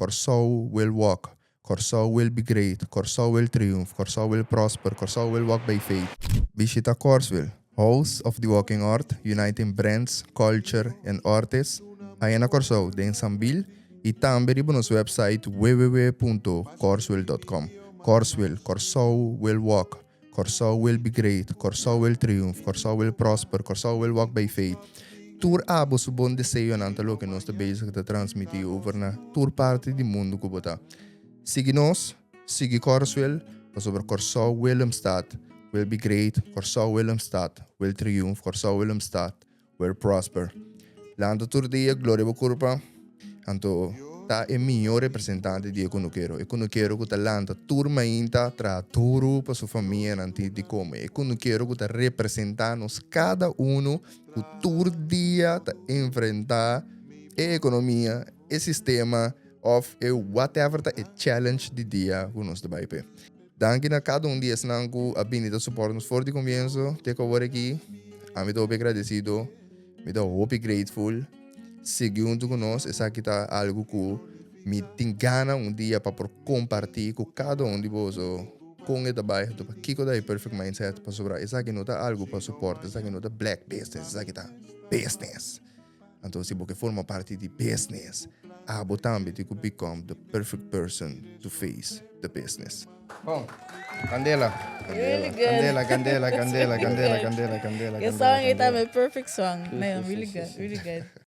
Kòrsou will walk, Kòrsou will be great, Kòrsou will triumph, Kòrsou will prosper, Kòrsou will walk by faith. Bishita Kòrswill, House of the Walking Art, uniting brands, culture and artists, aya na Kòrsou den Sambil i tambe riba nos website www.korswill.com. Kòrswill, Kòrsou will walk, Kòrsou will be great, Kòrsou will triumph, Kòrsou will prosper, Kòrsou will walk by faith. Tur abo su bon deseonan ta loke nos ta bezig ta transmití over na tur parti di mundu ku bo ta. Sigui nos, sigui Kòrswill, pasobra Kòrsou Willemstad will be great, Kòrsou Willemstad will triumph, Kòrsou Willemstad will prosper. Lanta tur dia, gloria bo kurpa, anto ta e mihó representante di e kunukero. E kunukero ku ta lanta tur mainta, traha duru pa su famianan tin di kome. E kunukero ku ta representá nos kada unu ku tur dia ta enfrentá e ekonomia, e sistema òf e whatever ta e challenge di dia ku nos ta bai p'e. Danki na kada un di esnan ku a bini ta support nos for di komienso te ku awor aki. Ami ta hopi agradesido, mi ta hopi grateful. Sigui huntu ku nos, esaki ta algu ku mi tin gana un dia pa por kompartí ku kada un di boso kon e ta bai, anto pakiko ta e perfect mindset, pasobra esaki no ta algu pa support, esaki no ta black business, esaki ta business. Anto si bo ke forma parti di business, abo tambe tin ku become the perfect person to face the business. Bon, candela. Really good. Candela, candela, candela, candela, candela, candela. Your song is a perfect song. Man, really good, really good.